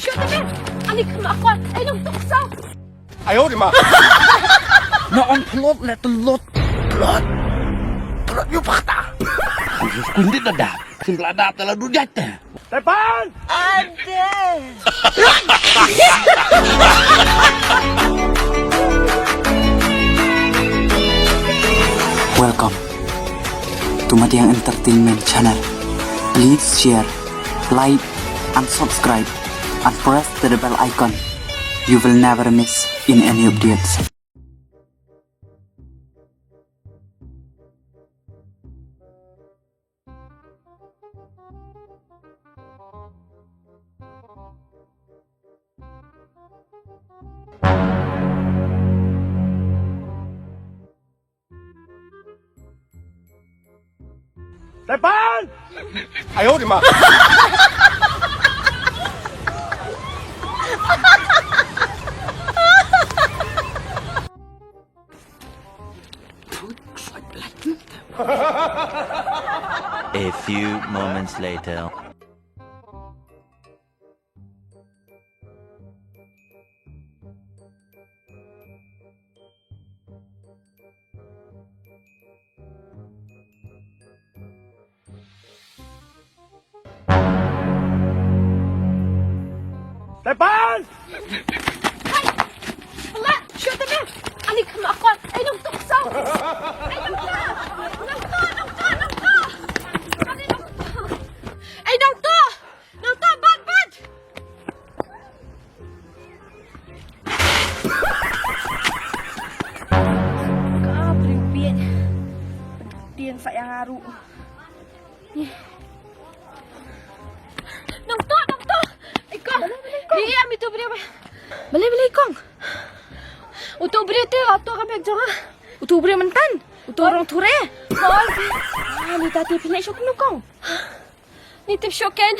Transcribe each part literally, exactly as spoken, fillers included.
Jot te me. Ani khynnah kot. Ai nong tuk saw. Ayo di ma. Na on plot le tlot. Plot. Plot yu pakta. Kundit dada. Sim lada tala dudjat te. Tepan. Ade. Welcome to Madiang Entertainment Channel. Please share, like, and subscribe, and press the bell icon. You will never miss in any updates. Tepan! Ayo di ma. A few moments later. Tepan! Hai! Pala, shu temen. Ani khynnah kot. Ai nong tuk saw. Ai nong tuk. Nong tuk, nong tuk, nong tuk. Ani nong tuk. Ai nong tuk. Nong tuk, bat, bat. Ka briew bieit. Tieng sa ïa nga ruh. Nong tuk, nong tuk. Ai kong. Balei, balei, kong? Ni ïa mi tu briew. Balei, balei, kong? Utu briew te la tuk ka bag jong nga. Utu briew myntan. Utu rong thure. Kong. Ah, ni ta te phin leh shuh kumno, kong? Ni tip shuh ken.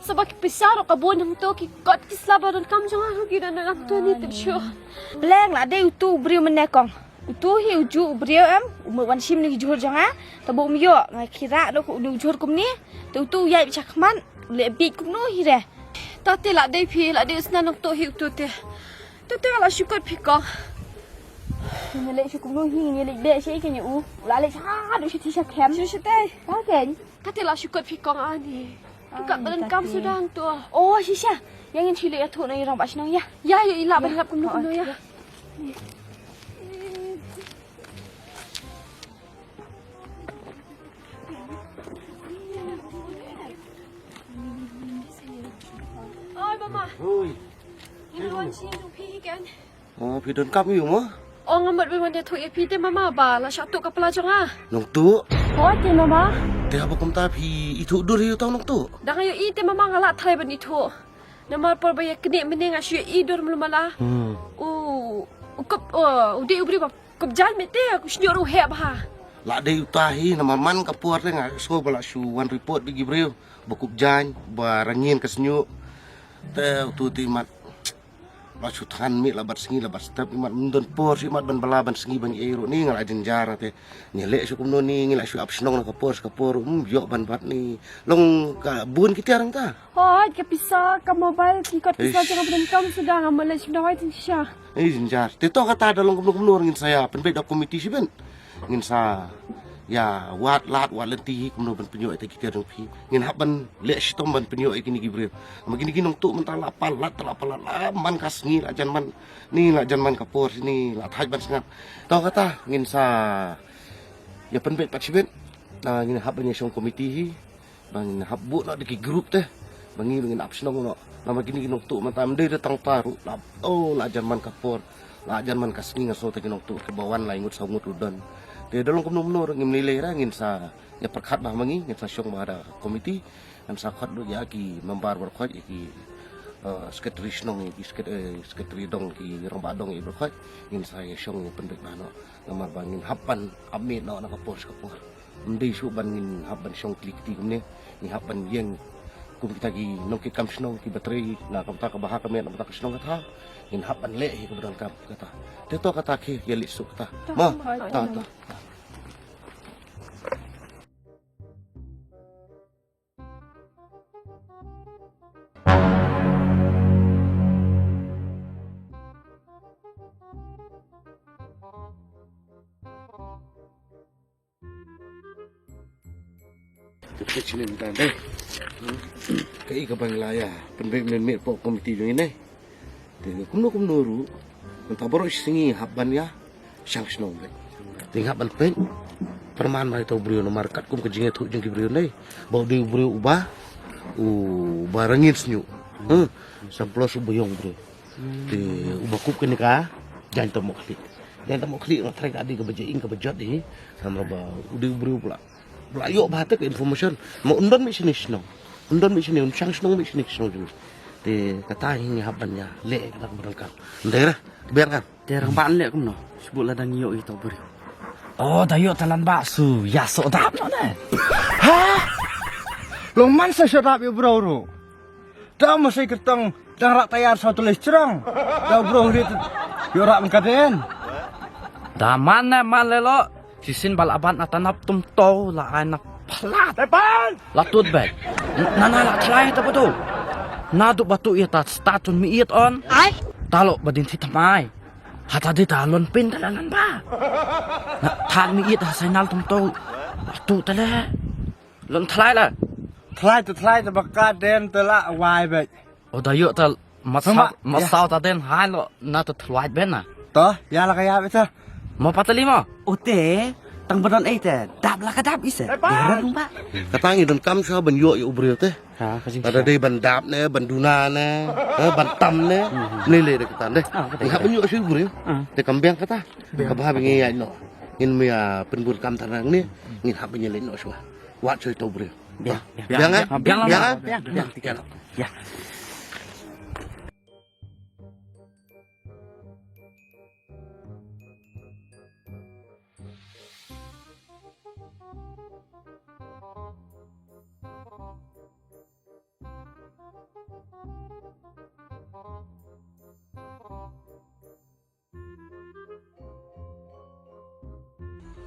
Saba ki pisa ruh ka bun hangto, ki kot ki sla ba donkam jong nga ruh ki don hangto, ni tip shuh. Bleng, la dei utu u briew mynne, kong. Utu hi u juh u briew em, u mut wan shim ïa ki jhur jong nga. Tangba um ïoh, nga khie rah noh ïa une u jhur kumne. Te utu u ïaid beit sha khmat, u leh bieit kumno hi re. Ta te la dei phi, la dei u sna nongtuh hi utu te. Te te la shu kot phi, kong. Ngin ïa leit sha kumno hi, ngin ïa leit beh shaei kein ïa u. U la leit shaduh shathie sha camp. Shu shatai. Ka kein. Ka te la shu kot phi, kong, ani. Ka ba donkam suda hangto. Oh, shisha. Ïa ngin shu leit ïathuh noh ïa i rangbah shnong ïa. Ïa, ïa, i lah ban lap kumno kumno ïa. Oi, mama. Oi. Ngin wan sha jong phi hi kein. Oh, phi donkam ïa u mo? Oh, nga mut ban wan ïathuh ïa phi te mama ba la shah tuh ka pla jong nga. Nongtuh? Hooid te mama. Te haba kumta phi ithuh dur ïa uta u nongtuh? Dang ïohi te mama, nga lah tharai ban ithuh. Namar por ba ïa kane mynne nga shu ïohi dur mlu mala. Hmm. U, u kop, oh, u dei u briew ba kup jaiñ, mynta te ku shñiuh ruh heh bha. La dei uta hi, namar man ka por te nga sngew ba la shu wan report bad ki briew ba kup jaiñ, ba rangin ka shñiuh. Te utu te imat la shu than mih la bad sngi la bad step, imat ym don por shuh imat ban bylla ban sngi ban ïa ruh, ni nga la jynjar te. Ngi leh shuh kumno ni, ngi la shu ap shnong na ka por sha ka por, ym ïoh ban bat ni. Long ka bun ki tiar nangta. Hooid, ka pisa, ka mobile, ki kot pisa jong nga ba donkam suda, nga mut leit sha bnai hooid shisha. Ei, jynjar. Te to kata da long kumno kumno ngin sa ïa pynbeit da komiti shibit. Ngin sa ïa wad lad wad lynti hi kumno ban pynïoh ïa kita ki tiar jong phi. Ngin hap ban leh shitom ban pynïoh ïa kine ki briew. Namar kine ki nongtuh mynta la palat, la palat, la man ka sngi, la jan man ni, la jan man ka por ni, la thait ban sngap. To kata ngin sa ïa pynbeit pat shibit. Ah, ngin hap ban ïa shong komiti hi. Ba ngin hap buh noh da ki group te ba ngi ba ngin ap shnong noh. Namar kine ki nongtuh mynta ym dei da tang ta ruh, la, oh, la jan man ka por, la jan man ka sngi, nga sngew te ki nongtuh kiba wan lai ngut saw ngut ruh don. Te da long kumno kumno ruh ngim lei lei re, ngin sa ïa pyrkhat bha ma ngi, ngin sa shong bha da komiti, ngin sa khot ruh ïa ki member baroh khoit, ïa ki, eh, secretary shnong, ïa ki secret-, eh, secretary dong, ki rangbah dong, ïa baroh khoit, ngin sa ïa shong ïa pynbeit bha noh. Namar ba ngin hap ban ap miet noh na ka por sha ka por. Ym dei shuh ban ngin hap ban shong kli kti kumne. Ngin hap ban ïeng kum kita ki nongkitkam shnong kiba trei na ka bynta ka bha ka miat na ka bynta ka shnong ka thaw. Ngin hap ban leh hi kaba donkam kata. Te to kata, khie ïa leit suk kata. Mo, ta ta. Ka chini mynta dei. Ka i ka bang la ïa pynbeit mynmiet pok komiti jong i ne. Te kumno kumno ruh mynta baroh shi sngi hap ban ïa shang shnong beit. Te hap ban peit pyrman mai to briew namar katkum ka jingïathuh jong ki briew ne. Ba u dei u briew uba uba rangin sniuh. Hmm. Sa plus uba ïong briew. Te uba kup kane ka jaiñ Tamo Khlieh. Jaiñ Tamo Khlieh nga trai ka dei kaba jaiñ kaba jot hi. Namar ba u dei u briew pula. Ba la ïoh bha te ka information. Ma un don mih shane shnong. Un don mih shane, un shang shnong mih shane shnong jong ngi. Te kata hi ngi hap ban ïa leh kata kaba donkam. Ndei ra, biang kan. Te rangbah leh kumno? Shu buh lada ngi ïoh ïa uto u briew. Oh, da ïoh ta Lanbah shu ïa soh dap noh ne. Ha? Long man sa soh dap ïa u briew ruh. Te ma sei kyrteng dang rah tayar sa tulis jrong. Da u briew rit ïoh rah mengkaden. Da man ne man leh lo. Shisien ba la bat na tanap tum to la ai na palat. Tepan! La tut bek. Nana la thlai ta batu. Naduh batu ïa ta sta tun mi iet on. Ai. Ta lo ba dien thi thamai. Hata dei ta lon pin ta la Lanbah. Na than mi iet ha sainal tum to. La tut ta le. Lon thlai la. Thlai ta thlai ta ba ka den ta la wai bek. O da ïoh ta ma saw, ma saw ta den hai lo na ta thlai ben na. To, ïa la ka ïa beta. Ma patali ma. O te, tang ba don ei te, dap la ka dap ise. Dera dum ba. Kata ngi donkam sha ban ïoh ïa u briew te. Ha, ka jing. Ada dei ban dap ne, ban duna ne, eh, ban tam ne. Mlei lei de kata de. Ngi hap ban ïoh sha u briew. Te kam biang kata. Ka bha ba ngi ïa noh. Ngin mih pynbun kam tarang ne. Ngin hap ban ïa leit noh shuwa. Wat soi to briew. Biang, biang, biang, eh? Biang, biang, biang, biang, biang. Ya.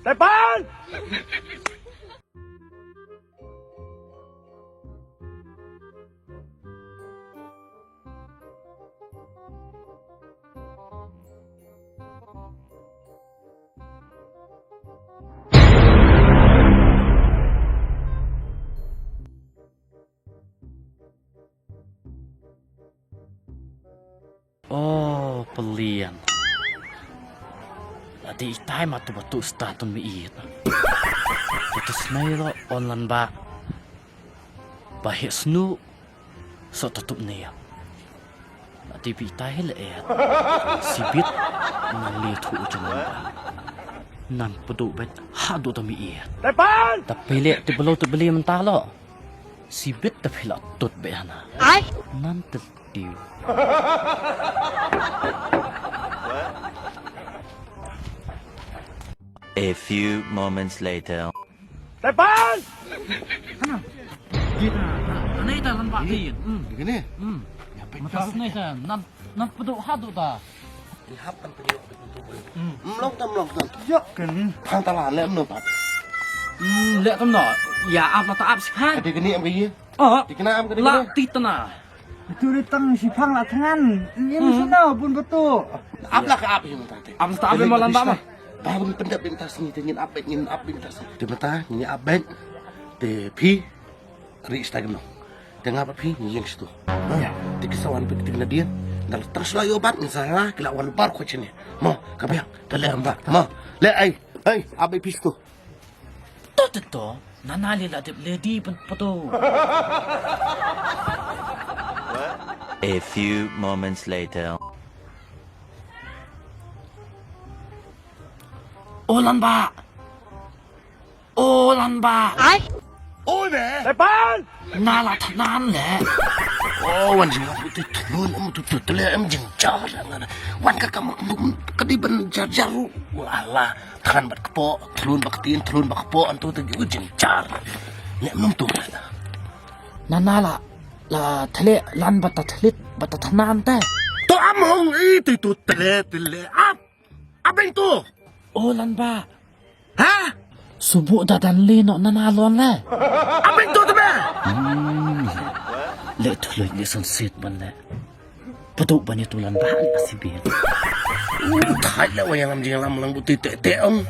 Tepan! O, pelian. Lada itai ma tu batu sta tun mi iet. Batu snei lo on Lanbah. Ba heh snu so tatup ne ya. Lada bi itai le et. Sibit nang le thu u jong Lanbah. Nan pdu bet ha du ta mi iet. Tepan! Ta pele te belo te beli mentah lo. Sibit ta phi la tut beh hana. Ai. Nan te tiu. A few moments later. Tepan! Hana. Kita. Hana ita Lanbah din. Hmm. Di kene. Hmm. Ya, mata sene ta. Nan Nang pdu ha du ta. Ihap kan pdu. Hmm. Mlong tam mlong tam. Yok kan. Thang tala lem no pat. Hmm, lem tam no. Ya ap la ta ap sikhan. Ade kene am kene. Oh. Di kena am kene. La ti tana. Itu ri tang si phang la thangan. Ini sino bun betu. Ap la ka ap hi mata te. Ap ta ap ma Lanbah ma. Ba bun pendap di mata sini te ngin ap ngin ap di mata sini. Di mata ngin ap. Te phi. Ri sta gno. Te nga ba phi ngi ïeng stu. Te ki sawan phi kti na dien. Dal tang sla ïoh bat ngi sa la ki la wan bar ko chini. Mo ka biang. Te le amba. Mo le ai. Ai abai phi stu. To te to. Nana le la dep le di pen poto. A few moments later. O Lanbah. O Lanbah. Ai. O ne. Tepan. Na la thanan le. O wan jing ap te thlun em tu tu tle em jing jar. Wan ka kam ka di ban jar jar ru. Ala thanan bat kpo thlun bat tin thlun bat kpo antu te ju jing jar. Ne num tu. Na na la la thle lan bat ta thlit bat ta thanan te. To am hong i tu tu tle tle ap. Abeng tu. O Lanbah. Ha? Subu da dan le no nana lon le. Abeng tu tebe. Hmm. Le tu le le son sit ban le. Patu ban itu Lanbah ni asibi. Thai le wayang lam jing lam lang buti te te om.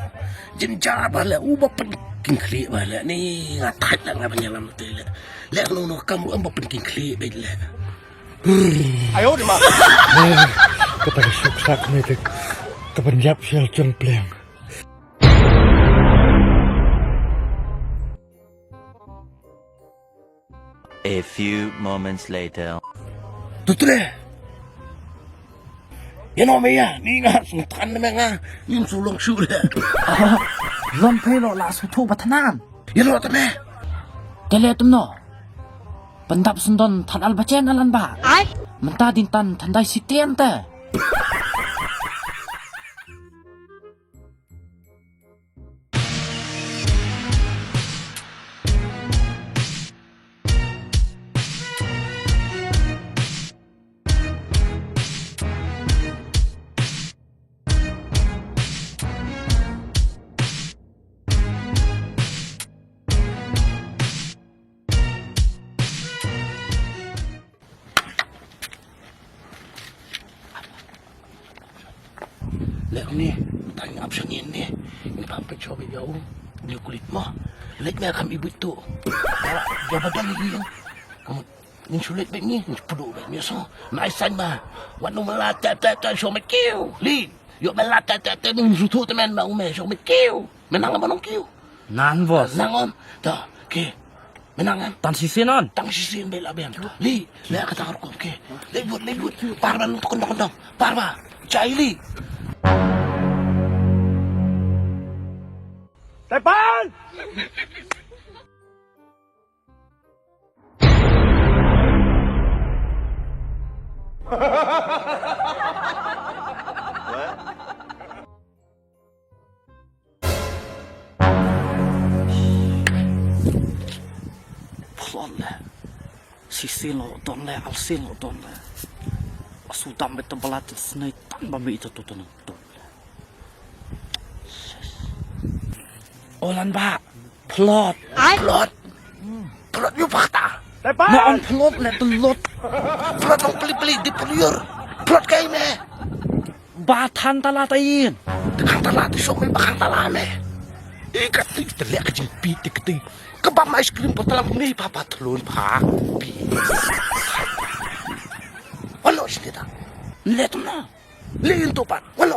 Jynjar ba leh, u ba pynking khlieh ba leh. Ni nga thait leh, nga ban ïalam te leh. Leh kano kano kam ruh em ba pynking khlieh beit leh. Kata ka shuksak ne te ka ban ïap sha la jong pliang. A few moments later. Tutre. Ïa no me ïa, ni nga sngewthan me nga, ngim shu long shuh de. Lon phi lo la sngewthuh ba thanan. Ïa no te me. Te leh tum no. Pyndap sngewdon than al bachen alan ba. Mynta ding tan than dai sitian te. Leh ne, tang ap sha ngin ne. Ngin pam pet shoh ïa u. Ni kulit mo. Leh me kam ibut tu. Ya, ya badal ni. Kamu ngin sulit bet ni, ngin pudu bet ni so. Mai san ma. Wan no mala ta ta ta shoh me kiu. Li. Yo mala ta ta ta ngin sutu temen ma u me shoh me kiu. Menang apa nong kiu? Nan bos. Nang on. Ta. Ke. Menang kan? Tang shisien on. Tang shisien bela biang. Li, li ka tang rukom ke. Li but, li but. Par ban tokon tokon tong. Par ba. Jai li. Tepan! Phlot le. Shisien lo don le, alsien lo don le. Asu dam beta balat snei tan ba mi ita tu tu tu le. Olan ba. Phlot. Phlot. Phlot yu pakta. Ma on phlot le phlot. Phlot ong pli pli di pli yor. Phlot kai me. Ba than tala ta yin. Te khang tala te shok me ba khang tala me. I ka ti te leh ka jingpi te ka ti. Ka bam ice cream pa tala me pa pa thlun pa. Pi. Ono shi ta. Leh tum na. Leh yin to pa. Ono.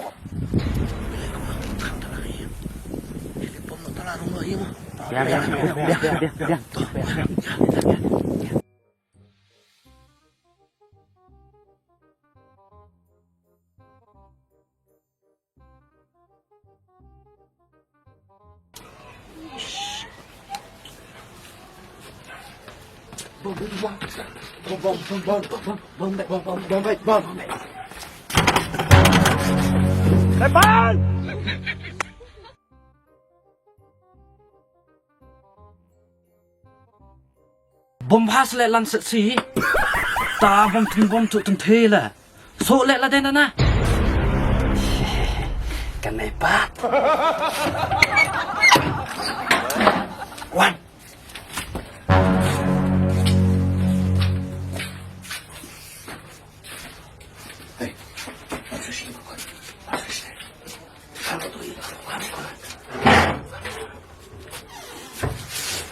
Khang tala yin. Leh pom no tala rung lo yin. Biang, biang, biang, biang, biang, biang. Tepan! Bom bha sleh lan set si. Ta bom thung bom tu tun the la. So leh la den na. Kan ai pat. Wan. Hey.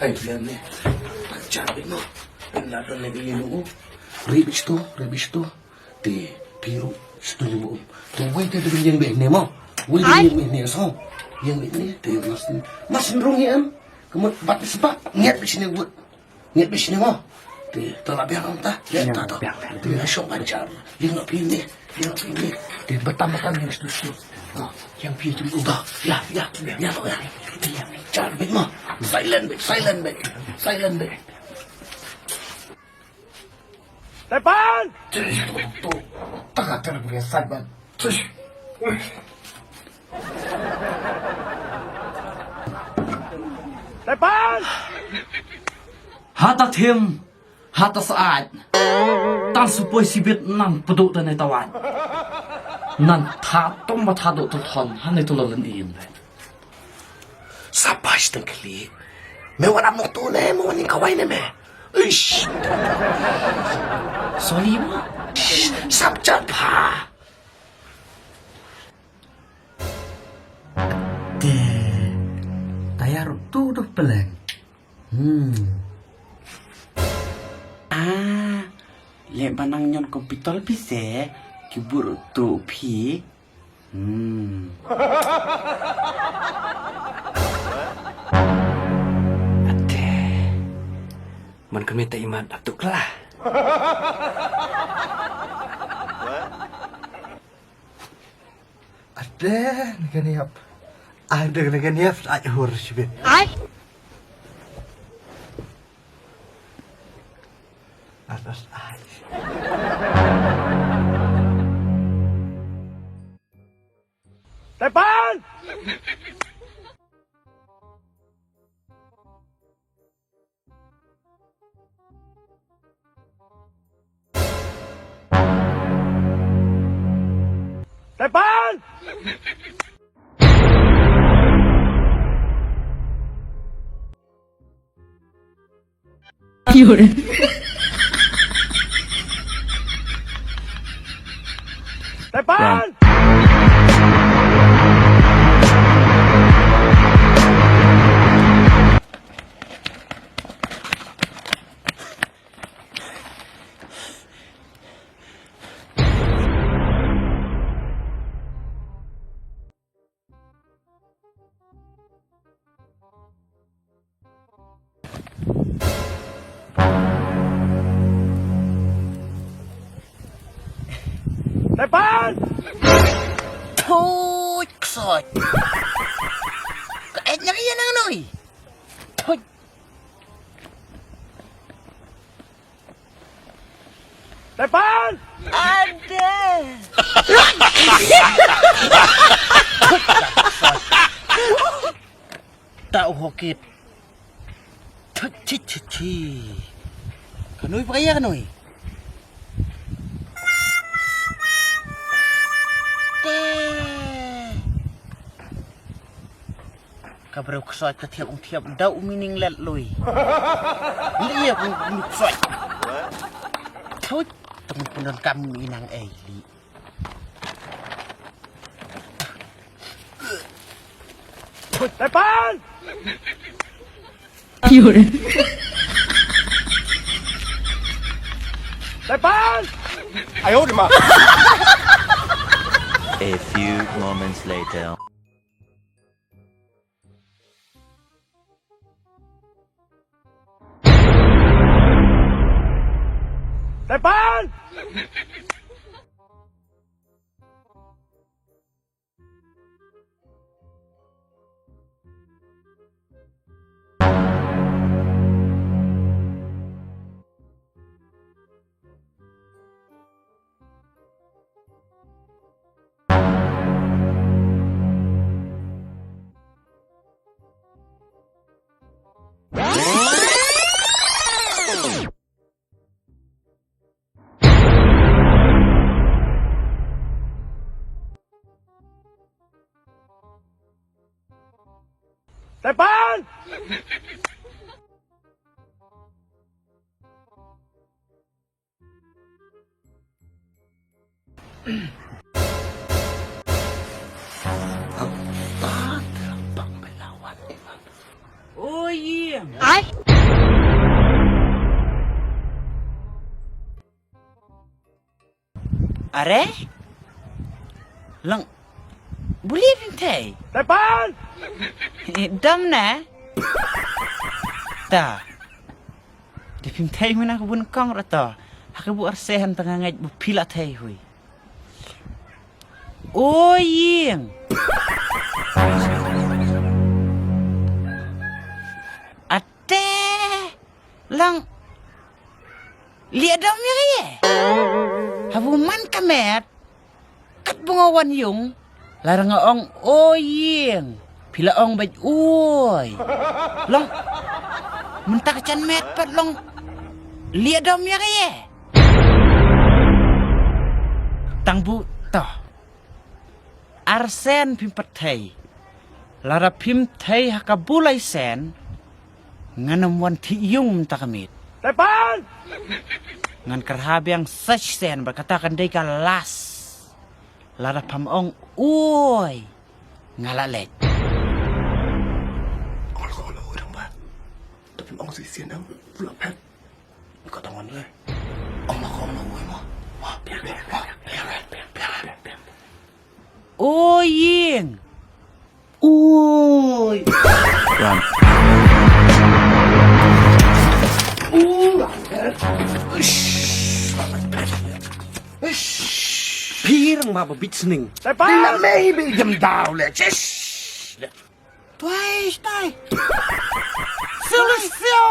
Hey, biang ne. Jan bit mo. Pynlait ne ka ïing u. Ribis tu, ribis tu. Te phi ruh sdang ne mo. Te wei te dei ïeng beit ne mo. Wei dei ïeng beit ne so. Ïeng beit ne te mas. Mas rung ïeng. Ka mut bat spa. Ngiat beit ne wut. Ngiat beit ne mo. Te to la biang ta. Ya ta to. Te la shong ban jar. Ïeng no phi ne. Ïeng no phi ne. Te batam batam ïeng stu stu. Ïeng phi tu udah. Ya ya ya ya. Jar beit mo. Silent beit, silent beit. Silent beit. Tepan! Tangah terbuka saban. Tepan! Hata thim, hata saat. Tan supoi sibit nan peduk dan tawat. Nan thatom ba thaduk tu thon, han itu lalan iin. Sabash tang kali. Me wan am tu ne, me wan kawai ne me. Ish. Sorry mo. Ish, sap chat pha. Te. Pleng. Hmm. Ah, leh ba nang ñion kompitol phi se, ki bur tu phi. Hmm. Ate. Man kami ta imat atu kla. Ate, nagani ap. Ate, nagani ap, ai hur sibit. Ai. Atas ai. Tepan! Tepan! Tepan! Tepan! Tuj, ksoj. Ka et nyang ïa nang noi. Tuj. Tepan! Ade! Ta u hokit. Chi, chi, chi. Kanui pa kaya kanui. Te. Ka breu ksoj ka thiap ung thiap dau u mining let lui. Li ya ku nuk ksoj. Thut, tong pun don kam mi nang ei li. Tepan! Tepan! Ayo, di ma. A few moments later. Tepan! Tepan! Oi. Are? Long. Buli phim thei. Tepan! Dam na. Ta. Di phim thei mena ka bun kong rato. Haka bu arse han tanga ngait bu pila thei hui. O ïing. Ate. Lang. Lieh dom ïa ka ïe. Habu man ka met. Kat ba nga wan ïung. La ra nga ong o ïing. Phi la ong bad oi. Long. Mynta ka jan met pat long. Lieh dom ïa ka ïe. Tang bu to. Arsen phim pat thei. Lada phim thei ha ka bulai sen. Ngan ym wan thi ïung mynta ka miet. Tepan! Ngan kyrha biang sach sen bad kata kan dei ka las. Lada pham ong oi. Nga la leit. Ol ko lo urang ba. Ong shisien em, pula phet. Ka tang wan re. Ong ma ko ong ma uoi ma. Ma, phet, phet, phet, phet. O ïing. Uoi. Run. Uoi. Ish. Ish. Phi rang ma ba bit sning. Ila me hi bi jam daw le. Ish. Tuai, tuai. Siu, siu.